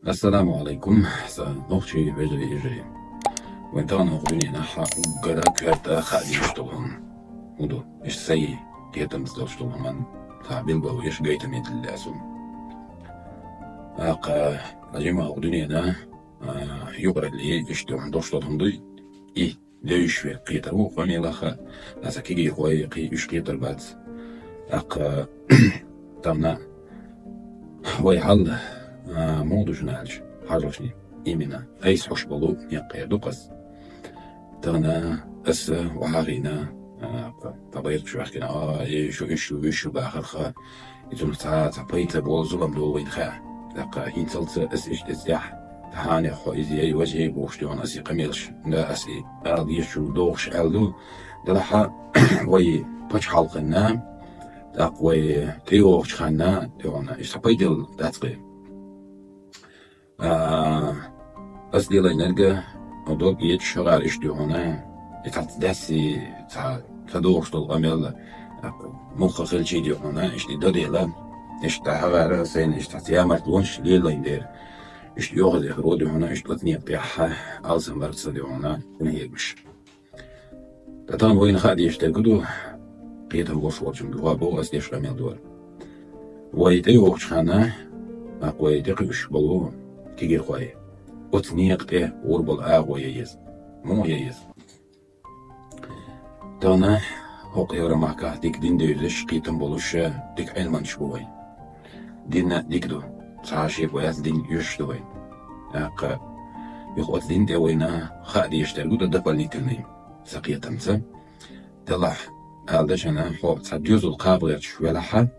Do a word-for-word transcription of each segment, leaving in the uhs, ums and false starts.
Ассаламу алайкум, са нохчий вежарий, йижарий. Вайн тахана укх дуьненахь уггар коьрта хаа дезаш долу хӀума хӀун ду? Иштта сай кхетамца долуш долу хӀуманна цхьа билгало еш гайтам ма диллина суна. ТӀаккха, хьажийма, укх дуьненан, а, юкъаралле иштта хӀума долуш долу хӀума дуй, и девзаш верг кхетар ву, къамелаха, аса кегийрхой кхий уьш кхетар бац. ТӀаккха, тахана вай хьал, а, муха ду шуна аьлча, хьажалаш, именно айса хьош болу некъ эр ду-кх ас. Тахана аса вахьахийна, а, тхан байракхаш ваьхкина, а, и шу, уьш шу, уьш шу бахарха, и цунах цхьа, цхьа пайда болу зулам долу вайна хаьа. ТӀаккха хӀинцалца аса иштта эццехь, тахана хьо иза яй, важа яй бохуш дуьйна аса и къамелаш, да, аса и ала дезачуьра дохуш аьлла ду, делахь а вай пачхьалкхана, тӀаккха вай тӀейогӀучу ханна дуьйна иштта пайдал дац кхин. А, ас лелийнарг, дог ечу шагӀар иштта дуьйна, и цхьацца даьсси, цхьа ца догӀуш долу къамел, а, муха хилчий дуьйна, иштта и до дела, иштта хьагӀара сайна иштта цхьацца ямартлонаш лелайн дера. Иштта йохаза яхаро дуьйна, иштта оцу некъа тӀехь алсам барца дуьйна, хӀун хьегаш. Ткъа тахана вайна хаа дезаш дерг ду, кхетам болуш волчунна дуьхьа боху ас деш къамел дора. Вай тӀейогӀучу ханна, тӀаккха вай тӀекхуьуш болу кегийрхой, оцу некъа тӀе гӀур болу агӀо ян еза. Муха ян еза? Тахана хӀокху Евромахкахь дика дин девзаш, кхетам болуш, дика Ӏилманчаш бу вайн. Дин дика ду. Цхьа а шеко яц, дин оьшуш ду вайн. ТӀаккха юха оцу дин тӀе вайна хаа дезаш дерг ду дан дополнительный, сан кхетамца. Делахь, ала дашана, хьо цхьа доьзал кхаба гӀерташ велахь а,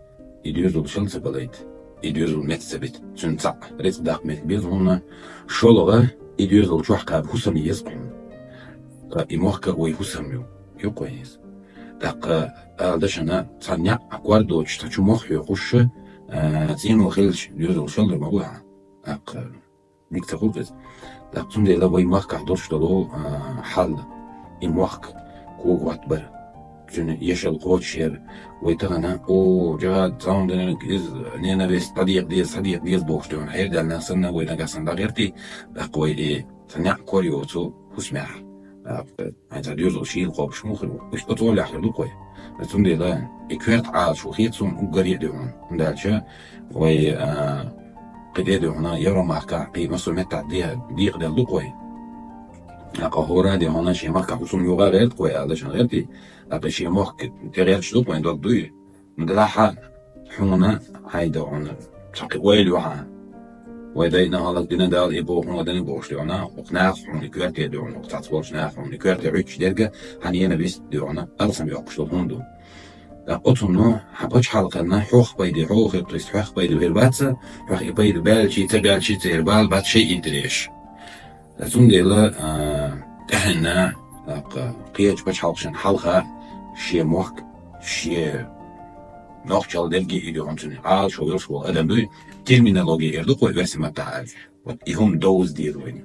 и доьзал шел ца балайта, и доьзал меца ца бита. Цуьнан цхьаъ рицкъ даккха меца беза хьуна, шолгӀа и доьзал чохь кхаба хӀусам еза хьуна. Ткъа и мохк а вай хӀусам ю, ю-кх вайн иза. ТӀаккха, ала дашана, цхьа некъ кор доцуш, цхьа чу мох хьоькхуш, а, цӀено хилча, доьзал шалла ма бу хьан. ТӀаккха дика ца хуьлу иза. ТӀаккха цундела вай махкахь долуш долу, а, хьал, и мохк кога хӀоттабар, цуьнан ешал кхочушъяр, вай тахана, о, жихӀад, цхьа хӀума динарг, иза ненависть, дӀадекъа деза, схьадекъа деза бохуш дуьйна, хьердаьлла нах санна, вай нагахь санна дӀагӀерти, тӀаккха вай и цхьа некъ кор йоцу хӀусамехь. ТӀаккха Хьайн цхьа доьзал шийла кхобуш муха хир ву? Уьш оцу олехь хир ду-кх вай. Цундела и коьрта Ӏалашо хета суна уггаре а дуьйна. ХӀунда аьлча вай, а, кхин тӀе а дуьйна, Евромахкахь кхин массо а меттахь де-, декъаделла ду-кх вай. ТӀаккха хӀора а дуьйна шен махкахь хӀусам йогӀа гӀерта-кх вай, ала дашана гӀерти. ТӀаккха шен мохк тӀе гӀерташ ду-кх вайн дог дуй. Делахь а хьуна хьайн дуьйна цхьа кхин ойла ю хьан. Вай дайна хӀаллак дина Дала и боху хӀума дина бохуш дуьйна, хӀокху наха хьуна и коьрте дуьйна, хӀокху цхьацца болчу наха хьуна и коьрте Ӏуьттуш дерг хьан ненависть дуьйна, алсам йоккхуш долу хӀума ду. ТӀаккха оцунна хьан пачхьалкхана хьох пайде, хьох хир, то есть хьох пайде хир бац, хьох и пайда баьлчи, ца баьлчи, церан бала бац шайн интересаш. Цундела, а, тӀаьхьенна, а, кхечу пачхьалкхашна хьалха шен мохк, шен нохчалла дерриге а дуьйна цуьнан Ӏалашо йолуш волу адам дуй, терминология эр ду-кх вай оьрсийн маттахь аьлча. Вот и хӀума довза деза вайна.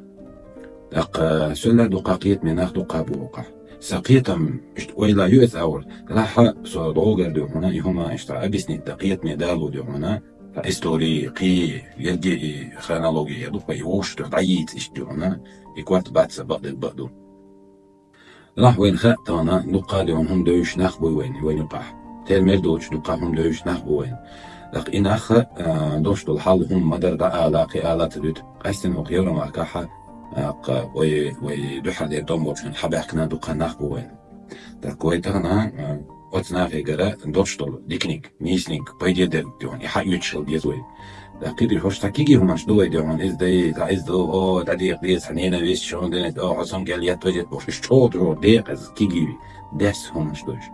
ТӀаккха соьлла дуккха кхетаме нах дуккха бу хӀокхахь. Сан кхетам иштта ойла ю эца агӀор, делахь а со догӀур ду хьуна и хӀума иштта объяснить дан, кхетаме дало ду хьуна, ткъа истори, кхин, ерриге и хронология ду-кх вай, и вовшах дӀайийца иштта ду хьуна, и корта бац сан бакъдерг бакъ ду. Делахь вайна хаьа тахана, дуккха а дуьйна хӀума девзаш нах буй вайна, вайна юкъахь. Тера мер доцуш дуккха а хӀума девзаш нах бу вайна. ТӀаккха и нах, а, долуш долу хьал хӀума ма-дарра дӀаала, кхин ала ца дуьту, къаьстина хӀокху Евромахкахь, а, кхин вай, вай дуьхьал дерг тӀом болчун хьабаьхкина дуккха нах бу вайна. ТӀаккха вай тахана, а, оцу нахегара долуш долу диканиг, нийсаниг, пайде дерг дуьйна, и хьаоьцуш хила деза вай. ТӀаккха кхидӀа хӀорш цхьа кегий хӀуманаш ду вай дуьйна, иза дай, иза ду, о, дӀадекъа деза, хьан ненависть, шуна дина, о, хьо сан кӀел етта везет бохуш, уьш чӀогӀа чӀогӀа декъаза, кегий, даьсса хӀуманаш ду уьш.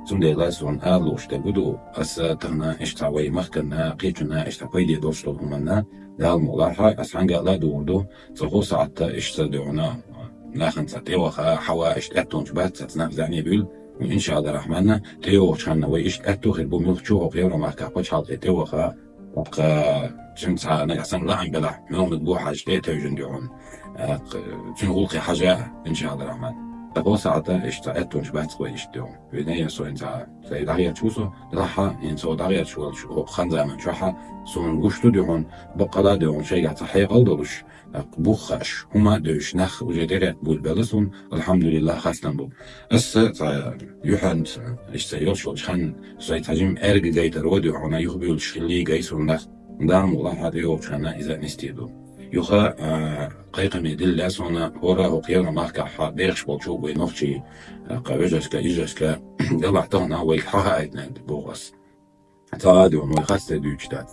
Цундела суна ала лууш дерг ду, аса тахана иштта цхьа вай махканна, кхечунна иштта цхьа пайде долуш долу хӀуманна, Дала мукъ лахь, аса хьанга а ладугӀур ду, цхьа хӀо сахьтта иштта дуьйна, нахана цхьа тӀеваха, хьава иштта аьттонаш бац, цхьацца нах зӀене буьллу, иншаАллахӀ рахьманна, тӀейогӀучу ханна вай иштта аьтто хир бу, муьлххачу хӀокху Евромахкахь пачхьалкхе тӀеваха, тӀаккха цуьнца нагахь санна лаам белахь, муьлханиг бу хьажа тӀе а тевжина дуьйна. ТӀаккха цуьнан гӀуллакхе хьажа, иншаАллахӀ рахьманна. Тахо сагӀата иштта аьттонаш бац вай иштта дуьхьа. Вене я со инца цай дагӀерчу со, дахьа, ин со дагӀерчу волчу хан заман чохьа, суна гуш ду дуьхьа, баккъала дуьхьа шайга ца хьекъал долуш, бух хаш, хӀума а девш, нах уже тӀерекъ буьлбелла суна, алхьамдулиллах, хастам бу. Аса ца юьхьанца, иштта йолуш волчу хан, сай цхьа жим эрга гайтар вади хьуна, юхабуьйлуш хилли гай суна нах. Дала мукъ лахь хьан тӀейогӀучу ханна иза нисти ду. Юха, а, кхайкхаме дилла суна, хӀора хӀокху Европа махкахь хьан бехаш болчу вай нохчий, а, кху вежаршка, ижаршка, делахь тахана вайга хьан хаайтина боху ас. Ца а дуьхьа, вай хасте дуьйцуш дац.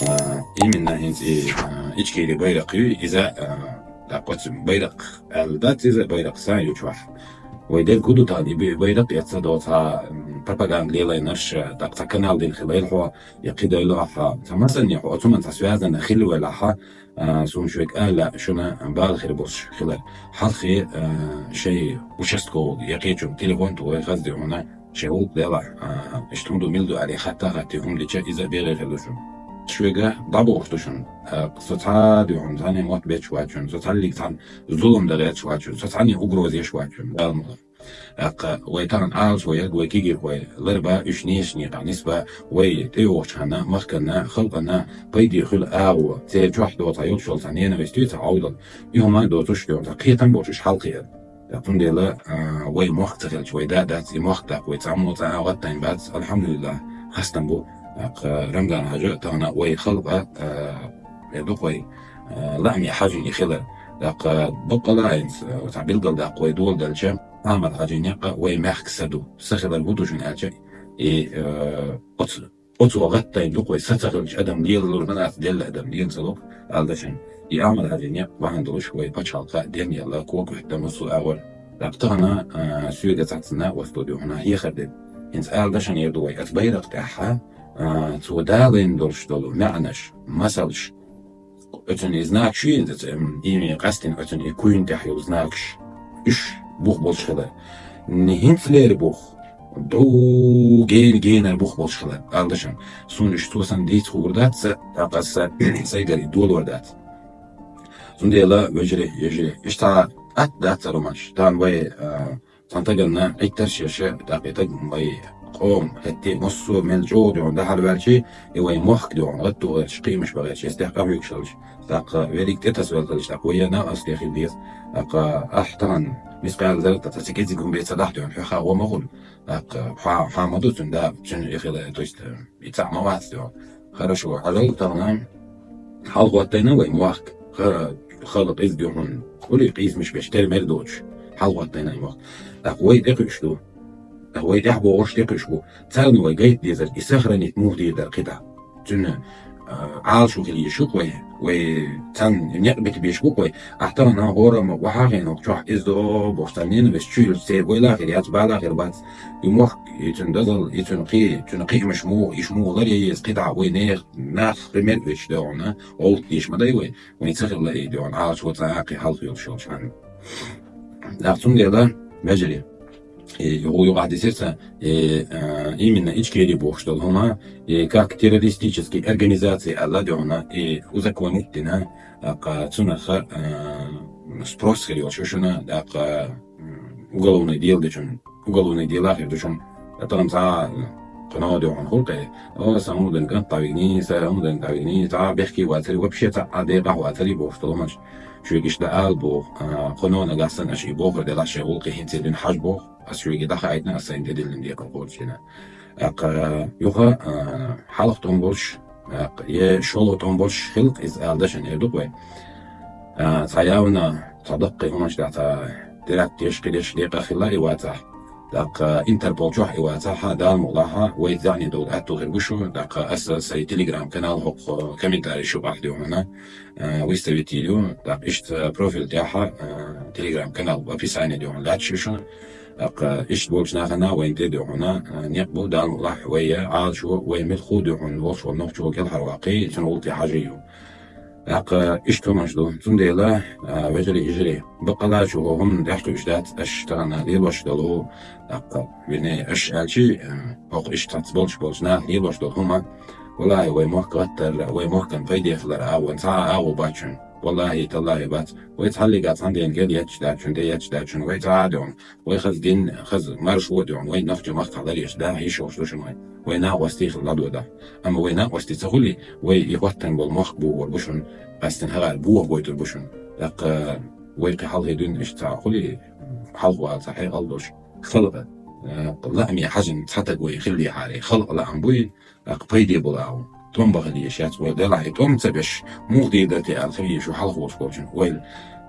А, именно хӀинца и, а, Ичкери байракх ю, иза, а, тӀаккха оцу байракх аьлла дац, иза байракх сан ю чохь. Вай дерг хӀун ду тахана, и бай-, байракх эцца доцу, а, м, пропаганда лелайнарш, а, тӀаккха ца канал дина хилла хьо, я кхидойла ахьа, ца масанне хьо, оцу хӀуманца связанна хилла вай лахьа, а, суна шуьга ала, шуна бала хир болуш хилар. Хьалхе, а, шай участковый, я кхечун телефон ту вай хазди хьуна, шай гӀуллакх делахь, а, иштта хӀун ду, мила ду аьлла, хатта хатти хӀума дича, иза бегӀе хир ду шуна. Шуьга дӀабохуш ду шуна, а, со цхьа а дуьхьун, цхьаьна мотт бечу вачун, со цхьаллиг цхьаьна зулам дан гӀерташ вачун, со цхьаьна угроза еш вачун, Дала мукъ лахь. ТӀаккха вай тахана Ӏалашо ерг вай кегийрхой ларба, уьш нешанехьа нисба, вай тӀейогӀучу ханна, махканна, халкъанна пайде хуьлу агӀо, церан чохь доцу йолуш йолу цхьа ненависть ю, цхьа Ӏовдал. И хӀума доцуш доьху, цхьа кхетам болчуш хьалхе. ТӀаккха цундела, а, вай мохк ца хилча, вай да дац, и мохк даккха вай цхьаммо цхьа а гӀаттайн бац, алхьамдулиллах, хастам бу. ТӀаккха Рамзан-Хьажа тахана вай халкъа, а, э, дукхой, а, лааме хьажийна хилар. ТӀаккха баккъала а хӀинца, а, цхьа билггал даккха вай доладелча, Ахьмад-Хьажин некъа вай мехка са ду. Са хилар хӀун ду шуна аьлча, и, э, оцу, оцо гӀаттайн дукха вай са ца хилча адам лелалур ма дац, делла адам лела ца ло, ала дашан. И Ахьмад-Хьажин некъ бахьана долуш вай пачхьалкха дем елла, кога хӀоьттина массо а агӀор. ТӀаккха тахана, э, соьга цхьаццана васту дуьхьуна хьехар дерг. ХӀинца ала дашан ер ду вай, оцу байракх тӀехьа, э, цо далийна долуш долу маьӀнаш, масалш, оцунна и знак шу йинзаца, м, и къастина оцунна и куйна тӀехь йолу знакаш. Уьш бух болуш хилар. Н-, хӀинцалера бух, ду гена-генара бух болуш хилар, ала дашан. Суна уьш цо санна дийца хуур дац, ца, тӀаккха аса сайгара и долор дац. Цундела, вежарий, ежарий, иштта атта дац ца ромаш. Тан вай, а, Цхьана стаганна Ӏиттарш еш, тӀаккха и стаг вай къоман хӀетте массо а мел чӀогӀа дуьхьал дахьар ваьлчи, и вай мохк дуьхьал гӀатто гӀерташ, кхиамаш бан гӀерташ, эс тӀехь къахьоьгуш хилча, тӀаккха верриг тӀетасавелла хилча, тӀаккха вай яна ас тӀе хила деза. ТӀаккха ахь тахана мискъала зарратан ца кӀезиг хӀума бен ца дахь дуьхьал, хьоьха гӀо ма хуьлу. ТӀаккха хьа-, хьан ма ду цуьнан да, цуьнан и хила, то есть, и цхьаъ ма вац дуьхьал. Хорошо, хьажал тахана хьалхоттайна вай мохк, ха-, халкъ иза дуьхьал, ури къийсамаш беш, тера мер доцуш, хьалхоттайна и мохк. ТӀаккха вай тӀекхуьуш ду. ТӀаккха вай тӀехь богӀурш тӀекхуьуш бу. Царна вай гайта дезар, и сохранить муха дийр дара кхидӀа. Цуьнан, а, Ӏалашо хила йиш ю-кх вай, вай царна некъ бита беш бу-кх вай. Ахь тахана хӀора ма вахьа хенахь чохь иза до бохуш, царна ненависть чуьйлуш церан вайла а хир яц, бала а хир бац. И мохк, и цуьнан дозалла, и цуьнан кхи-, цуьнан кхиамаш муха, иш муха лар е еза, кхидӀа вай нехан нах пример оьцуш дуьхьал, гӀовттадеш ма дай вай, вайн ца хилла и дуьхьал, Ӏалашо цкъа а кхин хьалха йолуш йолчу ханна. ТӀаккха цундела, вежарий, и юха юкъахь дисира сан, и, а, именно Ичкери бохуш долу хӀума, и как террористический организация аьлла дуьхьал, и узаконить дина, тӀаккха цунах, а, спрос хир йолуш ю шуна, тӀаккха, м, уголовный дело дечун уголовный дела хир ду шуна. Тахана цхьа кхуьнан дуьхьал хуьлу-кх. О, сан хӀума дан кӀант дӀавигний, сан хӀума дан дӀавигний, цхьа бехке вацари, вообще цхьа а декъахь вацари бохуш долу хӀуманаш. Шуьга иштта ала боху, а, кхуьнан нагахь санна аша и бохур делахь шайн гӀуллакхе хӀинца дуьйна хьажа боху. Ас шуьга дӀахаийтина, ас сайна тӀедиллина декъал кхочушдина. ТӀаккха юха, а, хьалха тӀом болуш, тӀаккха е шолгӀа тӀом болуш хилла-кх иза ала дашан эр ду-кх вай. А, цхьа явна, цхьа даккхий хӀуманаш тӀехь цхьа теракт деш, кхидерш декъа хилла и вацахь. ТӀаккха Интерпол чохь и вацахь, Дала мукъ лахь, вай зӀаьнийн долу аьтту хир бу шу, тӀаккха аса сайн Telegram-канал хӀокху комментарий шу бахь дуьхьуна, а, выставить йийр ю, тӀаккха иштта профиль тӀехь, а, Telegram-канал описание дуьхьуна лаьтташ ю шуна. ТӀаккха иштта болчу нахана вайн тӀе дуьхьуна, а, некъ бу, Дала мукъ лахь, вай я, Ӏалашо, вай милху дуьхьуна волуш волу нохчо кӀелхьарваккхий, цуьнан гӀуллакхе хьажий ю. ТӀаккха иштта хӀуманаш ду. Цундела, а, вежарий, йижарий, баккъала а шу хӀокху хӀуманна тӀехь кхуьуш дац, аша тахана лелош долу, тӀаккха, вернее, аша аьлчи, а, хӀокху иштта цхьацца болуш болчу наха лелош долу хӀума, Валлахьи, вай мохк гӀаттар, вай мохкан пайде хилар агӀо, цхьа а агӀо бац шун. Валлахьи, таллахьи, бац. Вай цхьаллигӀа цхьан ден гел етташ дац шун, де етташ дац шун, вай цхьа а ден. Вай хаза дин, хаза маршо а ден, вай нохча махках ларъеш, да, йиш йолаш ду шун вай. Вай накъостий хила ладувгӀа. Амма вай накъостий ца хуле, вай и гӀаттан бола мохк бохабар бу шун, къаьстина хьагӀар бохабойтар бу шун. ТӀаккха вай кхы хьалхе дуьйна иштта цхьа хуле, хьалхавала цхьа хьекъал долаш. Халкъа, э, лааме хьажа цхьа таг вай хилалехьара, халкъа лаам буй, тӀаккха пайде бола агӀо. ТӀом бахале йиш яц вай, делахь и тӀом ца беш, муха дийр да те аьле хила йиш я хьалха волаш волчун вай.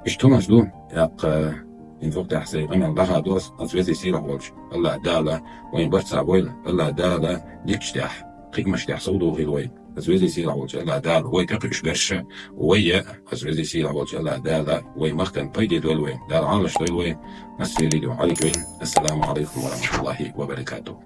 Иштта хӀамаш ду, тӀаккха, э, хӀинца укх тӀехьа сай къамаьл дӀахаду аз, аз Веза Сийлахь волча АллахӀ Дала вайна барт цхьа бойла, АллахӀ Дала дикача тӀехьа, кхиамаш тӀехьа совдохийла вай. Аз Веза Сийлахь волча АллахӀ Дала вай тӀакхуьуш берш, вай а, аз Веза Сийлахь волча АллахӀ Дала вай махкан пайде дойла вай, Дала Ӏалаш дойла вай. Ассаламу Ӏалайкум ва рахьматуллахьи ва баракатухь.